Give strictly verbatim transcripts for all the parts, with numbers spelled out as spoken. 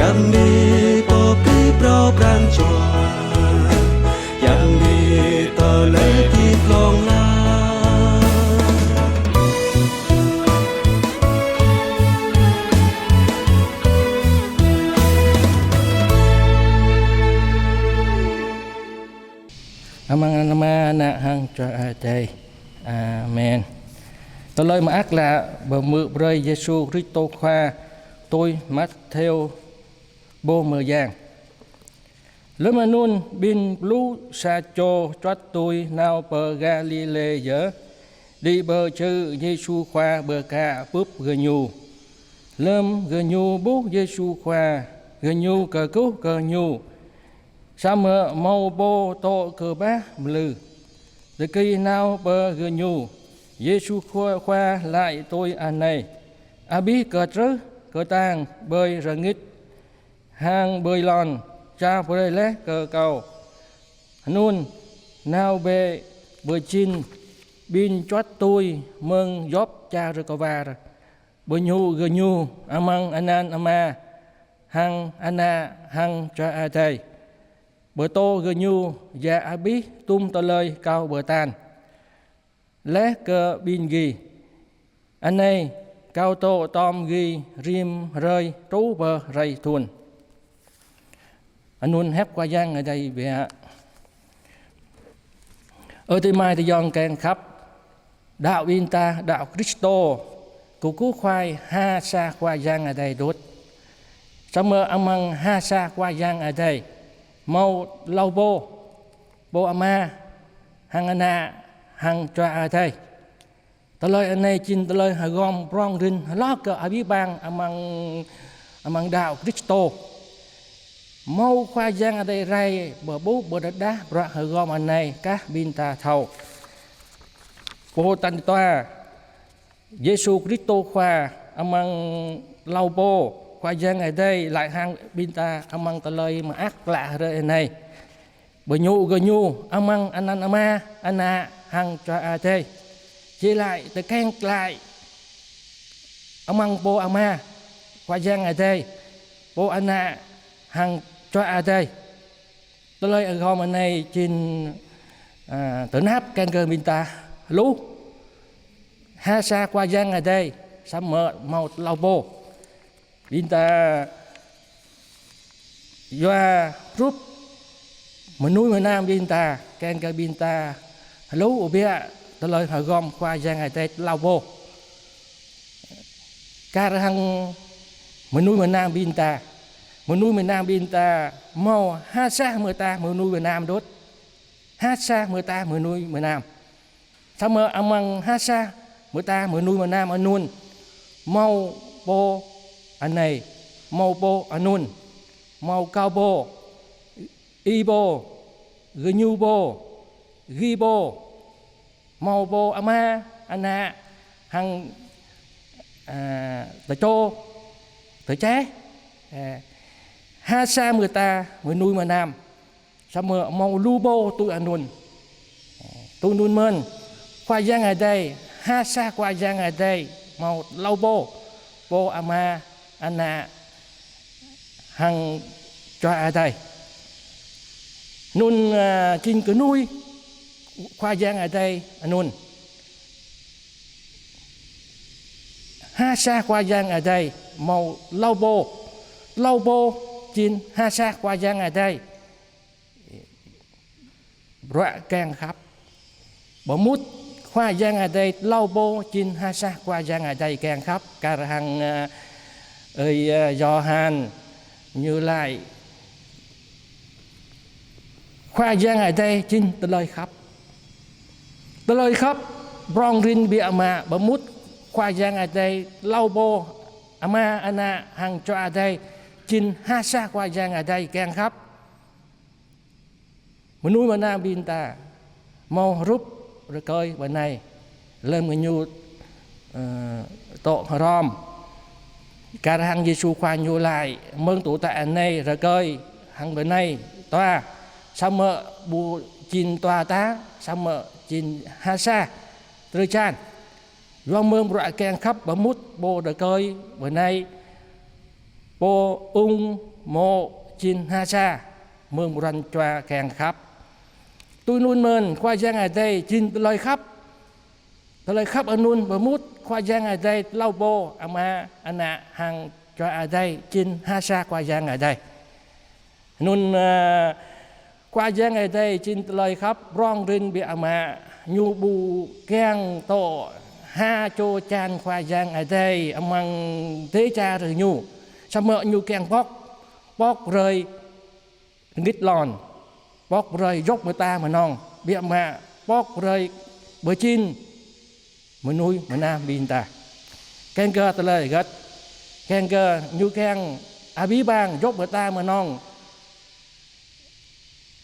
Yang ni pơpĭ phrâo pran jua, yang ni tơlơi hơdip hlŏng lar. Amăng anăn Ama, Ană hăng Jua Adai. Amen. Tơlơi Mơak Klă pơhmư̆ brơi Yêsu Kristô Khua tui Matthêô pô mơyang. Lơm anŭn ƀing pluh sa čô čuăt tui nao pơ Galilê yơh, đĭ pơ čư̆ Yêsu Khua pơkă bưp gơñu. Lơm gơñu ƀuh Yêsu Khua, gơñu kơkuh kơ Ñu. Samơ̆ hmâo pô dŏ kơƀah mlư, tơki nao pơ gơñu. Yêsu Khua, Khua laĭ tui anai: Abih kơtrưh kơtang ƀơi rơngit hăng ƀơi lŏn, ča brơi laih kơ Kâo. Anŭn nao bĕ pơjing ƀing čuăt tui mơ̆ng djŏp čar kơwar, pơñu gơñu amăng anăn Ama hăng Ană hăng Jua Adai, pơtô gơñu djă abih dum tơlơi Kâo pơtă laih kơ ƀing gih. Anai, Kâo dŏ tŏm gih rĭm hrơi truh pơ hrơi thun. Anŭn hiăp Khua Yang Adai biă. Ơ adơi amai ayŏng kiăng khăp, đaŏ ƀing ta, đaŏ Kristô, kơkuh kơkuh ha sa Khua Yang Adai đôč. Samơ̆ amăng ha sa Khua Yang Adai, hmâo klâo pô, pô Ama, hăng Ană, hăng Jua Adai. Tơlơi anai jing tơlơi hơgŏm prŏng rin hloh kơ abih bang amăng, amăng đaŏ Kristô. Hmâo Khua Yang Adai rai pơƀuh pơrơđah bruă hơgŏm anai kah ƀing ta thâo. Pô tal dua, Yêsu Kristô Khua amăng klâo pô, Khua Yang Adai laĭ hăng ƀing ta amăng Tơlơi Mơak Klă hrơi anai. Pơñu gơñu amăng anăn Ama, Ană hăng Jua Adai. Či laĭ tơkeng glaĭ amăng pô Ama, Khua Yang Adai, pô Ană hăng Jua Adai. Tơlơi hơgŏm anai jing, a, tơnap kiăng kơ ƀing ta hluh. Ha sa Khua Yang Adai, samơ̆ hmâo klâo pô. Ƀing ta yua hrup mơnuih mơnam ƀing ta, kiăng kơ ƀing ta hluh ƀiă tơlơi hơgŏm Khua Yang Adai klâo pô. Kar hăng mơnuih mơnam ƀing ta. Mơnuih mơnam ƀing ta hmâo ha sa mơta mơnuih mơnam đôč. Ha sa mơta mơnuih mơnam. Samơ̆ amăng ha sa mơta mơnuih mơnam anŭn, hmâo pô anai, hmâo pô anŭn, hmâo kâo pô, ih pô, gơñu pô, gih pô, hmâo pô Ama, Ană, hăng, a, tơčô, tơčeh, a, ha sa mơta mơnuih mơnam. Samơ̆ hmâo lu pô tui anŭn. Tui anŭn mơ̆n, Khua Yang Adai, ha sa Khua Yang Adai, hmâo klâo pô, pô Ama, Ană, hăng Jua Adai. Anŭn, a, jing kơnuih Khua Yang Adai anŭn. Ha sa Khua Yang Adai, hmâo klâo pô. Klâo pô jing ha sa Khua Yang Adai. Bruă kiăng khăp. Pơmŭt Khua Yang Adai klâo pô jing ha sa Khua Yang Adai kiăng khăp. Kar hăng, a, ơi, a, Yôhan ñu laĭ: Khua Yang Adai jing tơlơi khăp. Tơlơi khăp prŏng rin biă mă, pơmŭt Khua Yang Adai klâo pô, Ama, Ană hăng Jua Adai jing ha sa Khua Yang Adai kiăng khăp. Mơnuih mơnam ƀing ta hmâo hrup rơkơi bơnai lơm gơñu, ơ, dŏ hrŏm. Kar hăng Yêsu Khua ñu laĭ mơ̆ng tŭ tă anai rơkơi hăng bơnai dua, samơ̆ ƀu jing dua ta, samơ̆ jing ha sa drơi jan. Yua mơ̆ng bruă kiăng khăp pơmŭt pô rơkơi bơnai, pô ung mơ̆ jing ha sa mơ̆ng pran jua kiăng khăp. Tui anŭn mơ̆n Khua Yang Adai jing tơlơi khăp. Tơlơi khăp anŭn pơmŭt Khua Yang Adai tlâo pô, Ama, Ană hăng Jua Adai, jing ha sa Khua Yang Adai. Anŭn, ơ, Khua Yang Adai jing tơlơi khăp, prŏng rin biă mă, ñu ƀu kiăng tŏ ha čô čan Khua Yang Adai amăng dêh čar ñu. Samơ̆ ñu kiăng pŏk, pŏk brơi rơngit lŏn, pŏk brơi djŏp mơta mơnơ̆ng, biă mă pŏk brơi pơjing mơnuih mơnam ƀing ta. Kiăng kơ tơlơi hơget? Kiăng kơ ñu kiăng abih bang djŏp mơta mơnơ̆ng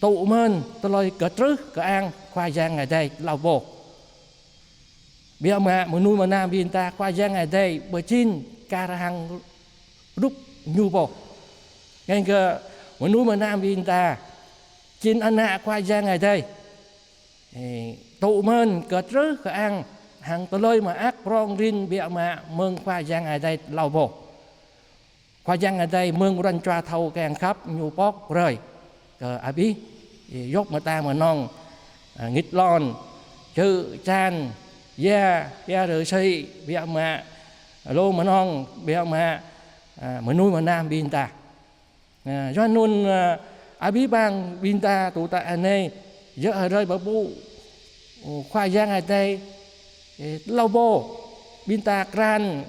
tŭ mơ̆n tơlơi kơtrưh kơang Khua Yang Adai tlâo pô. Biă mă mơnuih mơnam ƀing ta Khua Yang Adai pơjing kar hăng rup ñu pô. Kiăng kơ mơnuih mơnam ƀing ta jing ană Khua Yang Adai, ơ, tŭ mơ̆n kơtrưh kơang hăng tơlơi mơak prŏng rin biă mă mơ̆ng Khua Yang Adai tlâo pô. Khua Yang Adai mơ̆ng pran jua thâo kiăng khăp ñu pŏk brơi kơ abih, ơ, djŏp mơta mơnơ̆ng, ơ, rơngit lŏn, čư̆ čan, ia, ia rơsĭ, biă mă lŏn mơnơ̆ng, biă mă, ơ, mơnuih mơnam ƀing ta. Ơ, yua anŭn, ơ, abih bang ƀing ta tŭ ta anai, yơh hrơi pơpŭ, ơ, Khua Yang Adai, ơ, tlâo pô, ƀing ta krăn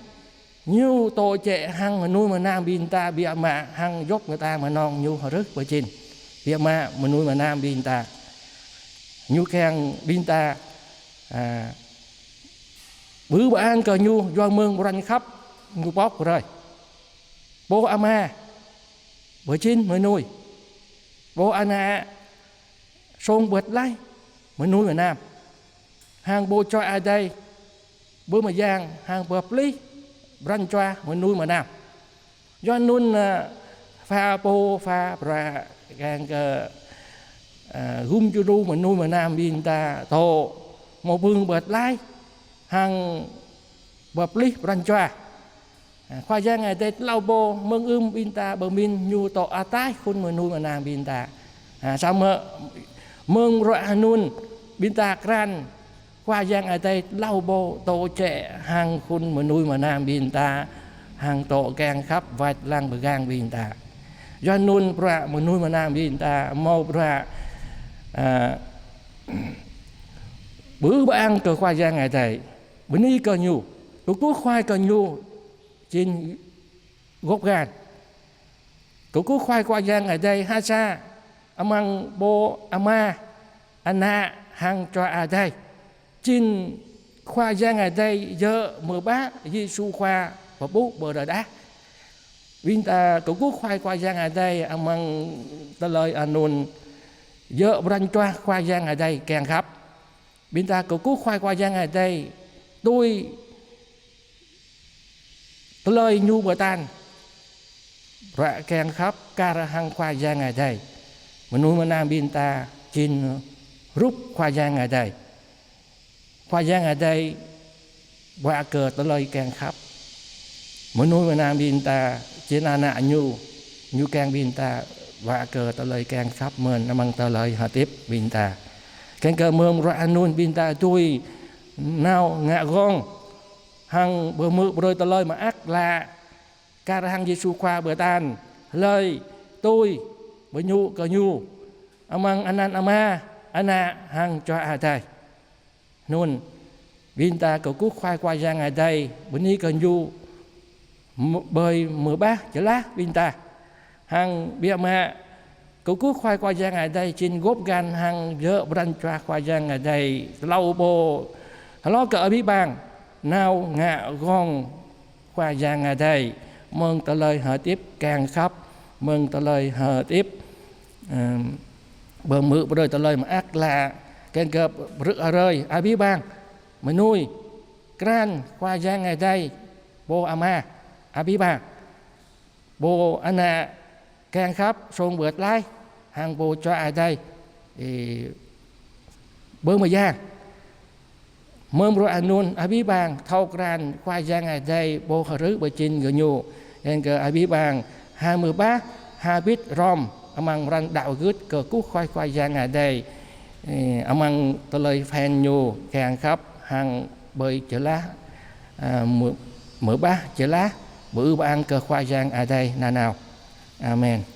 ñu tŏ jĕ hăng mơnuih mơnam ƀing ta biă mă hăng djŏp mơta mơnơ̆ng ñu hrưh pơjing. Biă mă mơnuih mơnam ƀing ta. Ñu kiăng ƀing ta, ơ, ƀư bơan kơ ñu yua mơ̆ng pran khăp ñu pŏk brơi. Pô Ama pơjing mơnuih. Pô Ană song pơtlaih mơnuih mơnam. Hăng pô Jua Adai pơmơyang hăng pơplih pran jua mơnuih mơnam. Yua anŭn, ơ, pha pô pha prăk kiăng kơ, ơ, gum djru mơnuih mơnam ƀing ta tŏ mơ̆ pơ̆ng pơtlaih hăng pơplih pran jua. Ơ, Khua Yang Adai tlâo pô mơ̆ng ưm ƀing ta pơmĭn ñu tŏ ataih khul mơnuih mơnam ƀing ta. Ơ, samơ̆ mơ̆ng bruă anŭn ƀing ta krăn Khua Yang Adai tlâo pô tŏ jĕ hăng khul mơnuih mơnam ƀing ta, hăng tŏ kiăng khăp wăt lăng pơgang ƀing ta. Yua anŭn bruă mơnuih mơnam ƀing ta hmâo bruă, ơ, ƀư bơang kơ Khua Yang Adai, bơni kơ ñu, kơkuh kơkuh kơ ñu, jing gop gan. Kơkuh kơkuh Khua Yang Adai ha sa amăng pô Ama, Ană hăng Jua Adai. Jing Khua Yang Adai yơh mơbah Yêsu Khua pơƀuh pơrơđah. Ƀing ta kơkuh kơkuh Khua Yang Adai amăng tơlơi anŭn yơh pran jua Khua Yang Adai kiăng khăp. Ƀing ta kơkuh kơkuh Khua Yang Adai tui tơlơi ñu pơtă. Bruă kiăng khăp kar hăng Khua Yang Adai. Mơnuih mơnam ƀing ta jing rup Khua Yang Adai. Khua Yang Adai bruă kơ tơlơi kiăng khăp. Mơnuih mơnam ƀing ta jing ană ñu, ñu kiăng ƀing ta bruă kơ tơlơi kiăng khăp mơ̆n amăng tơlơi hơdip ƀing ta. Kiăng kơ mơ̆ng bruă anŭn ƀing ta dưi nao ngă gơ̆ng hăng pơhmư̆ brơi tơlơi mơak klă kar hăng Yêsu Khua pơtă, hlơi tui pơñu kơ ñu amăng anăn Ama, Ană hăng Jua Adai. Anŭn, ƀing ta kơkuh kơkuh Khua Yang Adai, bơni kơ ñu, m-, ƀơi mơbah jơlah ƀing ta. Hăng biă mă, kơkuh kơkuh Khua Yang Adai jing gop gan hăng yơh pran jua Khua Yang Adai tlâo pô. Hlâo kơ abih bang, nao ngă gơ̆ng Khua Yang Adai, mơ̆ng tơlơi hơdip kiăng khăp, mơ̆ng tơlơi hơdip, ơ, pơhmư̆ brơi tơlơi mơak klă, kiăng kơ rơ̆ hrơi, abih bang mơnuih krăn Khua Yang Adai, pô Ama, abih bang, pô Ană kiăng khăp, song pơtlaih, hăng pô Jua Adai, ơ, pơmơyang. Mơ̆ng bruă anŭn abih bang thâo krăn Khua Yang Adai pô hrưh pơjing gơñu, kiăng kơ abih bang hăng mơbah, habit hrŏm amăng pran đaŏ gưt kơkuh kơ Khua Yang Adai, ơ, amăng tơlơi phiăn Ñu kiăng khăp hăng ƀơi jơlah, ơ, mơ-, mơbah jơlah, pơư pơang kơ Khua Yang Adai nanao. Amen.